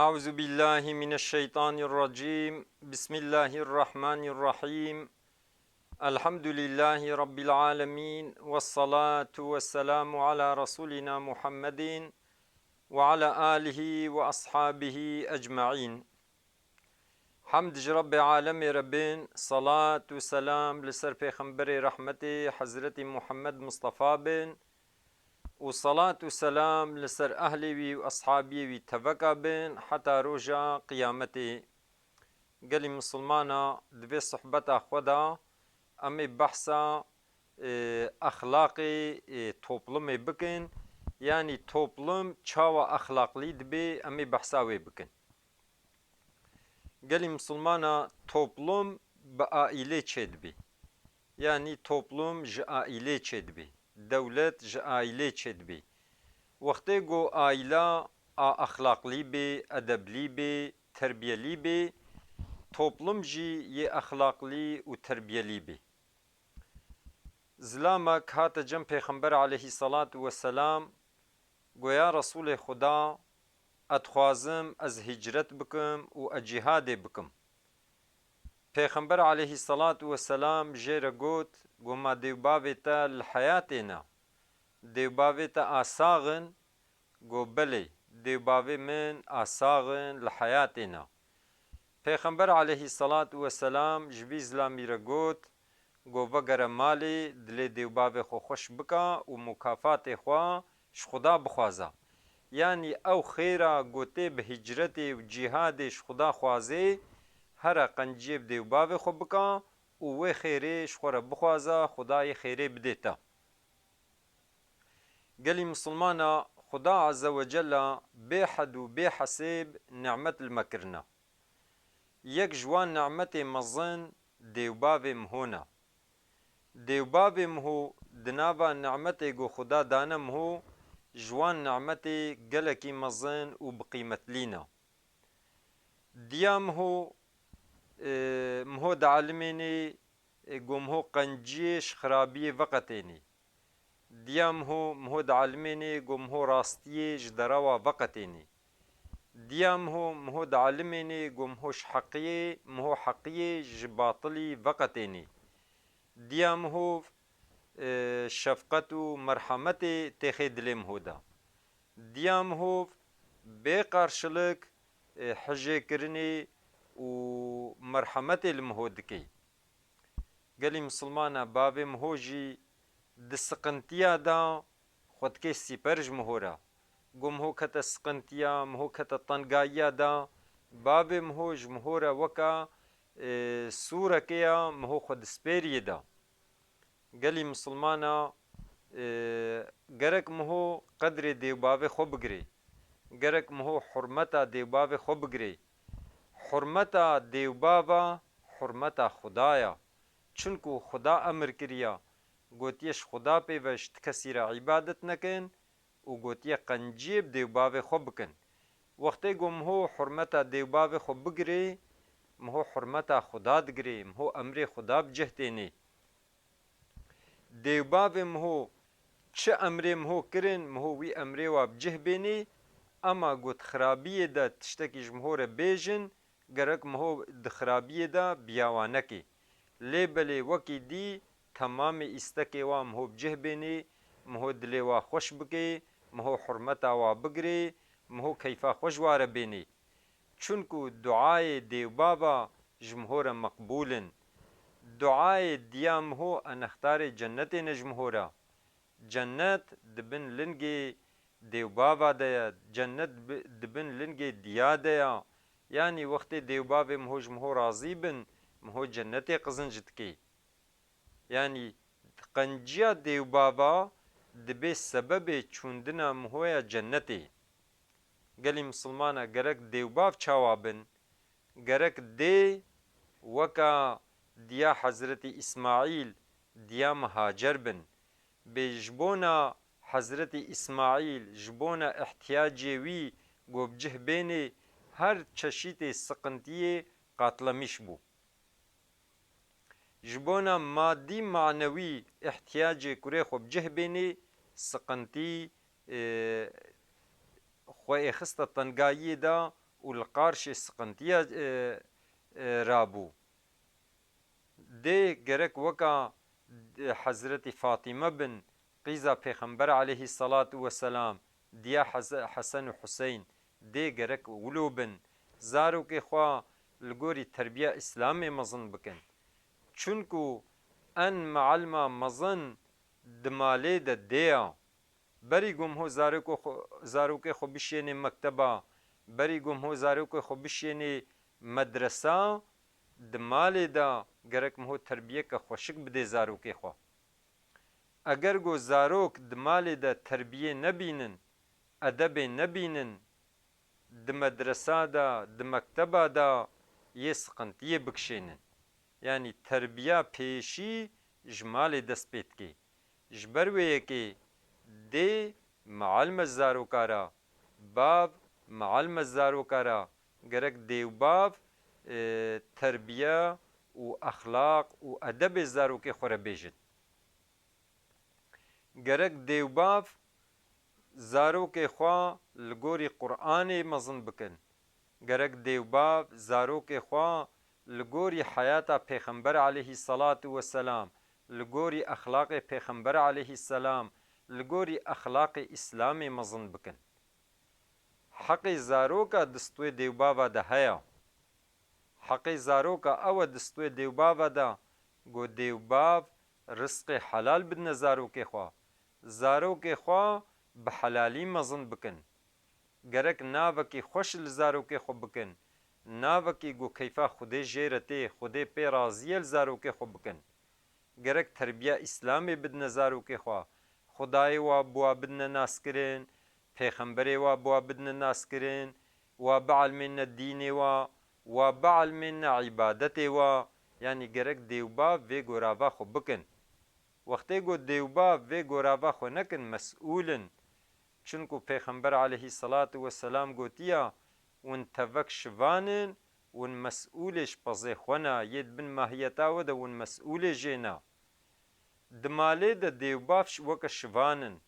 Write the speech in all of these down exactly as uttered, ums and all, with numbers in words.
أعوذ بالله من الشيطان الرجيم. بسم الله الرحمن الرحيم. الحمد لله رب العالمين، والصلاة والسلام على رسولنا محمد وعلى آله وأصحابه أجمعين. Hemd ji Rebbê alemê re bin, salat û selam li ser Pêxemberê rehmetê Hezretî Muhammed Mustafa bin û salat û selam li ser ehlê wî û eshabiyê wî teveka bin heta roja qiyametê. Gelî misilmana, di vê sohbeta xwe de em ê behsa, e, exlaqê, e, toplumê bikin, yanî toplum çawa exlaqlî dibe, em ê behsa wê bikin. Gelî misilmana, toplum bi aîlê çêdibê. Yanî toplum ji aîlê çêdibê. Dewlet ji aîlê çêdibê. Wextê ku aîla a exlaqlî bê, edeblî bê, terbiyelî bê, toplum jî yê exlaqlî û terbiyelî bê. Zilamek hate cem Pêxember aleyhisselatu vesselam, goya Resûlê Xuda, ez dixwazim ez hicret bikim û ez cîhadê bikim. Pêxember aleyhisselatu vesselam jê re got, go ma dêwbavê te li heyatê ne? Dêwbavê te a sax in? Go belê, dêwbavê min a sax in, li heyatê ne. Pêxember aleyhisselatu vesselam ji vî zilamî re got, go vegere malê, dilê dêwbavê xwe xweş bika û mukafatê xwe ji Xuda bixwaza. Yanî ew xêra ku tê bi hicretê û cîhadê ji Xuda xwazê, here qenciyê bi dêwbavê xwe bika û wê xêrê ji xwe re bixwaza, Xuda yê xêrê bidê te. Gelî misilmana, Xuda Azze ve Cella bê hed û bê hesêb nimet li me kirine. Yek ji wan nimetê mezin dêwbavê miho ne. Dêwbavê miho di nava nimetê ku Xuda dane miho, ji wan nimetê gelekî mezin û biqîmetlî ne. Diya miho, e, miho dielmênê, e, ku miho qenciyê ji xirabiyê veqetênê. Diya miho, miho dielmênê ku miho rastiyê ji derewa veqetênê. Diya miho, miho dielmênê ku miho ji heqiyê, miho heqiyê ji batilî veqetênê. Diya miho, e, şefqet û merhemetê têxê dilê miho de. Diya miho bê qarşilik, e, hijêkirinê û merhemetê li miho dike. Gelî misilmana, bavê miho jî di siqintiya de xwe dike sîper ji miho re. Ku miho kete siqintiya, miho kete tengayiya de, bavê miho ji miho re weka, e, sûrekê ya miho xwe dispêriyê de. Gelî misilmana, e, gerek miho qedrê dêwbavê xwe bigirê. Gerek miho hurmeta dêwbavê xwe bigirê. Hurmeta dêwbava hurmeta Xuda ya. Çunku Xuda emir kiriya, gotiye, ji Xuda pê ve ji ti kesî re îbadet nekin û gotiye, qenciyê bi dêwbavê xwe bikin. Wextê ku miho hurmeta dêwbavê xwe bigirê, miho hurmeta Xuda digirê, miho emrê Xuda bi cih tênê. Dêwbavê miho çi emrê miho kirin, miho wî emrê wa bi cih bênê, ema ku di xirabiyê de tiştekî ji miho re bêjin, gerek miho di xirabiyê de biya wa nekê. Lê belê wekî dî temamê îstekê wa miho bi cih bênê, miho dilê wa xweş bikê, miho hurmeta wa bigirê, miho keyfa xwe ji wa re bênê. Çunku duayê dêwbava ji miho re meqbûl in. Duayê diya miho enextarê cennetê ne ji miho re. Cennet di bin lingê dêwbava de ye, cennet bi-, di bin lingê diya de ye. Yanî wextê dêwbavê miho ji miho razî bin, miho cennetê qizinc dikê. Yanî qenciya dêwbava dibe sebebê çûndina miho ya cennetê. Gelî misilmana, gerek dêwbav çawa bin? Gerek dê weka diya Hezretî Îsmaîl, diya min Hacer bin. Bê ji bona Hezretî Îsmaîl, ji bona ihtiyacê wî ku bi cih bênê, her çeşîtê siqintiyê qatlemîş bû. Ji bona madî manewî ihtiyacê kurê xwe bi cih bênê, siqintî, e, xwe êxiste tengayiyê de û li qarşê siqintiya, e, e, rabû. Dê gerek weka, e, Hezretî Fatîme bin, qîza Pêxember aleyhî selatu weselam, diya Heze-, Hesen û Huseyn, dê gerek wilo bin, zarokê xwe li gorî terbiya Îslamê mezin bikin. Çunku en mealima mezin di malê de dê ya. Berî ku mho zarokê xwe, zarokê xwe bişênê mekteba, berî ku mho zarokê xwe bişênê medresa, di malê de gerek mho terbiyeke xweşik bidê zarokê xwe. Eger ku zarok di malê de terbiyê nebînin, edebê nebînin, di medresa de, di mekteba de yê siqintiyê bikişênin. Yanî terbiya pêşî ji malê dest pê dikê. Ji ber wê yekê dê mealime zaroka re, bav mealime zaroka re, gerek dê û bav, e, terbiye û exlaq û edebê zarokê xwe re bêjin. Gerek dê û bav zarokê xwe li gorî Qur'anê mezin bikin. Gerek dê û bav zarokê xwe li gorî heyata Pêxember aleyhî selatu weselam, li gorî exlaqê Pêxember aleyhî selam, li gorî exlaqê Îslamê mezin bikin. Heqê zaroka di stûyê dê û bava de heye. Heqê zaroka ew e di stûyê dê û bava de, ku dê û bav rizqê helal bidine zarokê xwe. Zarokê xwe bi helalî mezin bikin. Gerek navekî xweş li zarokê xwe bikin. Navekî ku keyfa Xwedê jê re tê, Xwedê pê razî ye li zarokê xwe bikin. Gerek terbiya Îslamê bidine zarokê xwe. Xwedayê wa bi wa bidine naskirin, pêxemberê wa bi wa bidine naskirin, wa bielmêne dînê wa, wa bielmêne îbadetê wa. Yanî gerek dê û bav vê gorava xwe bikin. Wextê ku dê û bav vê gorava xwe nekin, mesûl in. Çunku Pêxember aleyhî selatu weselam gotiya, Hûn tevek şivan in, hûn mesûlê ji pezê xwe ne, yê di bin mahiyeta we de hûn mesûlê jê ne. Di malê de dê û bav ş-, weke şivan in.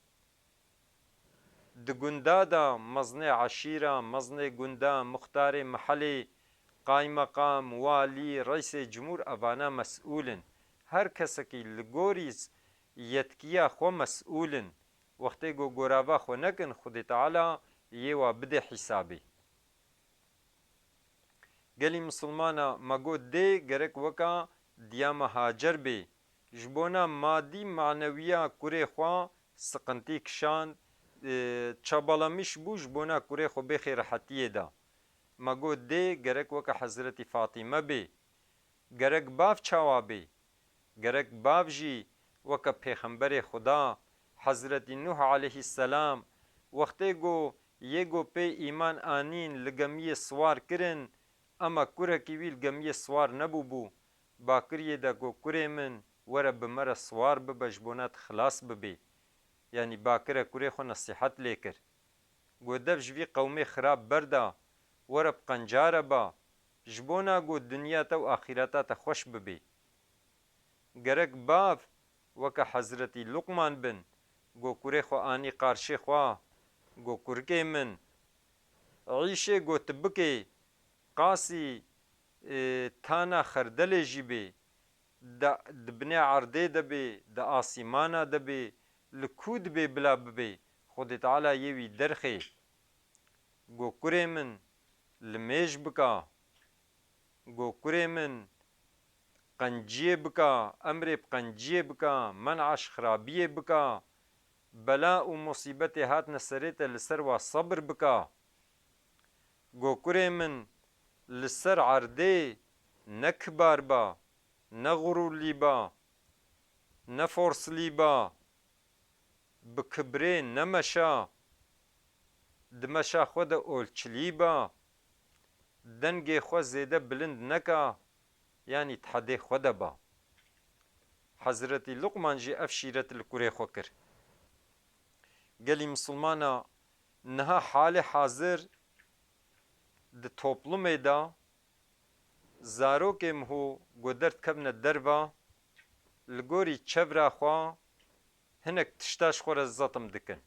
Di gunda de meznê eşîra, meznê gunda, muxtarê mehelê, qaymeqam, walî, reîsê cumhûr, evana mesûl in. Her kesekî li gorî z-, yetkiya xwe mesûl in. Wextê ku gorava xwe nekin, Xwedê Teala yê wa bidê hîsabê. Gelî misilmana, me got dê gerek weka diya me Hacer bê. Ji bona madî manewiya kurê xwe siqintî kişand, e, çabalamîş bû ji bona kurê xwe bêxê rehetiyê de. Me got dê gerek weke Hezretî Fatîme bê. Gerek bav çawa bê? Gerek bav jî weke Pêxemberê Xuda, Hezretî Nuh aleyhî selam, wextê ku yê ku pê îman anîn li gemiyê siwar kirin, ema kurekî wî li gemiyê siwar nebûbû, bakiriyê de ku kurê min, were bi me re siwar bibe ji bona tu xilas bibî. Yanî bakire kurê xwe nesîhet lê kir. Got, dev ji vî qewmê xirab berda, were bi qenca re ba, ji bona got dinya te û axîreta te xweş bibê. Gerek bav weke Hezretî Luqman bin, got kurê xwe anî qarşê xwe, got kurikê min, îşê got tu bikê, qasî, e, tana xerdelê jî bê, di, di binê erdê de bê, di asîmana de bê, li ku dibê bila bibê, Xwedê Teala yê wî derxê. Go kurê min, limêj bika. Go kurê min, qenciyê bika, emrê bi qenciyê bika, men'a ji xirabiyê bika, bela û musîbetê hatine serê te, li ser wa sebir bika. Go kurê min, li ser erdê ne kibar ba, ne xurûrlî ba, ne forslî ba, bi kibrê nemeşa, di meşa xwe de olçilî ba, dengê xwe zêde bilind neka, yanî di hedê xwe de ba. Hezretî Luqman jî ev şîret li kurê xwe kir. Gelî misilmana niha halê hazir di toplumê de zarokê miho ku derdikevine derva, li gorî çevra xwe hinek tişta ji xwe re zetim dikin.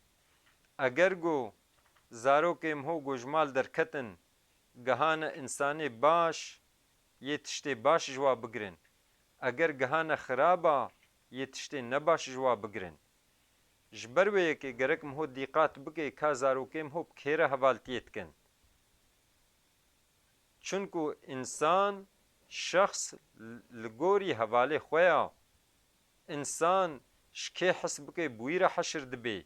Eger ku zarokê miho ku ji mal derketin, gihane însanê baş, yê tiştê baş ji wa bigirin. Eger gihane xiraba, yê tiştê nebaş ji wa bigirin. Ji ber wê yekê gerek miho dîqat bike ka zarokê miho bi kê re hevaltiyê dikin. Çunku însan, şexs li gorî hevalê xwe ya. Însan ji kê hes bike bi wî re heşir dibe.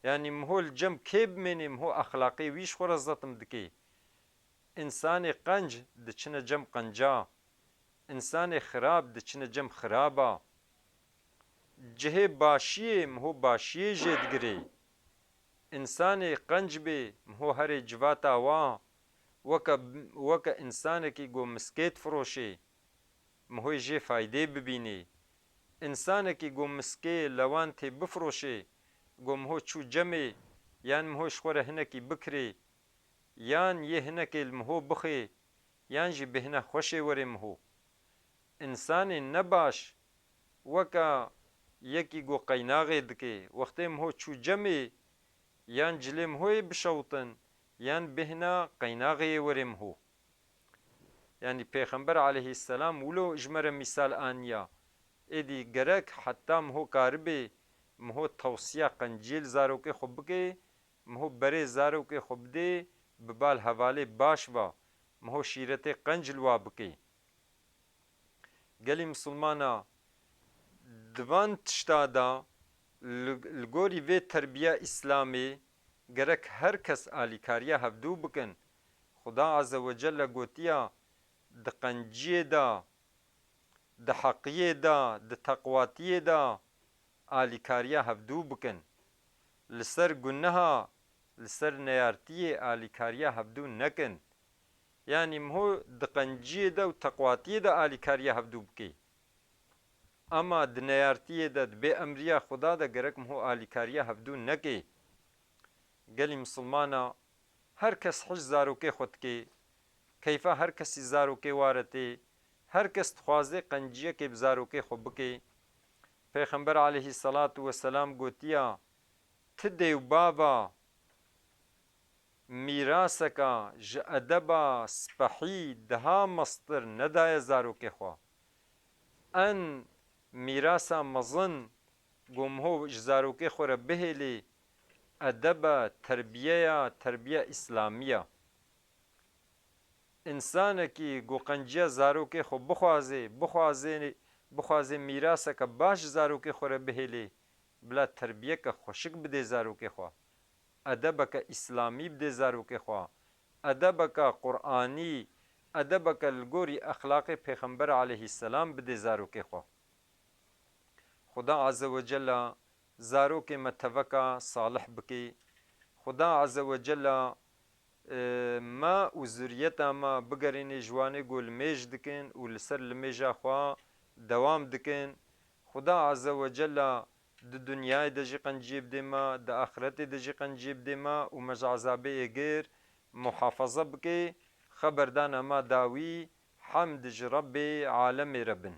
Yanî miho li cem kê bimênê, miho exlaqê wî ji xwe re zetim dike. Însanê qenc diçine cem qenca. Însanê xirab diçine cem xiraba. Cihê başiyê miho başiyê jê digirê. Însanê qenc bê miho herê civata wa, weke, weke însanekî go miskê difiroşê, mihoyê jê faydê bibînê. Însanekî go miskê lewan tê bifiroşê, go miho çû cemê, yan miho ji xwe re hinekî bikirê, yan yê hinekê li miho bixê, yan jî bêhna xweşê werê miho. Însanê nebaş weke yekî go qeynaxê dike, wextê miho çû cemê, yan cilê mihoyê bişewtin, yan bêhna qeynaxê yê werê miho. Yanî Pêxember aleyhisselam wilo ji me re mîsal aniya. Êdî gerek heta miho karibê, miho tewsiya qenciyê li zarokê xwe bike, miho berê zarokê xwe bidê, bi bal hevalê baş va, miho şîretê qenc li wa bike. Gelî misilmana, di van tişta de li, li gorî vê terbiya Îslamê gerek her kes alîkariya hevdû bikin. Xuda Azze ve Celle gotiya, di qenciyê de, di heqiyê de, di teqwatiyê de alîkariya hevdû bikin. Li ser guneha, li ser neyartiyê alîkariya hevdû nekin. Yanî miho di qenciyê de û teqwatiyê de alîkariya hevdû bike. Ama di neyartiyê de, di bêemriya Xuda de gerek miho alîkariya hevdû neke. Gelî misilmana, her kes hij zarokê xwe dike, keyfa her kesî zarokê ware tê, her kes dixwaze qenciyekê bi zarokê xwe bike. Pêxember aleyhisselatu vesselam gotiya, ti dê û bava mîraseka ji edeba spehî daha mestir nedaye zarokê xwe. En mîrasa mezin ku miho ji zarokê xwe re bihêlê, edeba terbiyeya, terbiya îslamiya. Însanekî ku qenciya zarokê xwe bixwaze, bixwaze, bixwaze mîraseke baş ji zarokê xwe re bihêlê, bila terbiyeke xweşik bidê zarokê xwe. Edebeke îslamî bidê zarokê xwe. Edebeke Qur'anî, edebeke li gorî exlaqê Pêxember aleyhisselam bidê zarokê xwe. Xuda Azze ve Celle zarokê me teveka salih bike. Xuda Azze ve Celle, e, me û zuriyeta me bigerînê ji wanê ku limêj dikin û li ser limêja xwe dewam dikin. Xuda Azze ve Celle di dinyayê de jî qenciyê bidê me, di axiretê de jî qenciyê bidê me û me ji ezabê êgir muhafaza bike. Xeberdana me dawî, hemd ji Rebbê alemê re bin.